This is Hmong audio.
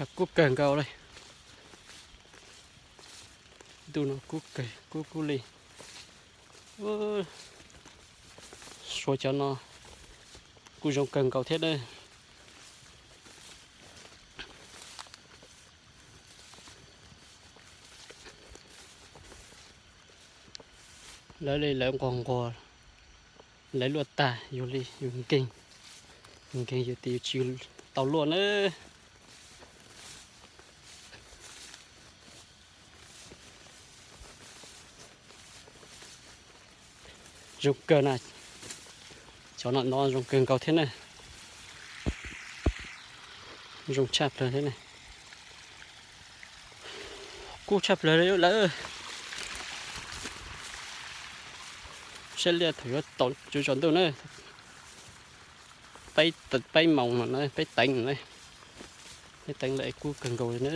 Kub kawg nkaus li. Ntuj no kub kawg kub kub li. Suav cov no kuj zoo kawg nkaus thiab na. Lawv li lawv nquag nquag, lawv luaj tag, yus li yus nkeeg, nkeeg yus tias yus tsis tau luaj na. Zoo kawg na, cov no no zoo kawg nkaus thiab na. Zoo tshaj plaws thiab na. Kub tshaj plaws li lawm. Saib li thaum yuav tau tsaus ntuj na. Peb moos no na, peb teev no na, peb teev lawm kub kawg nkaus li na.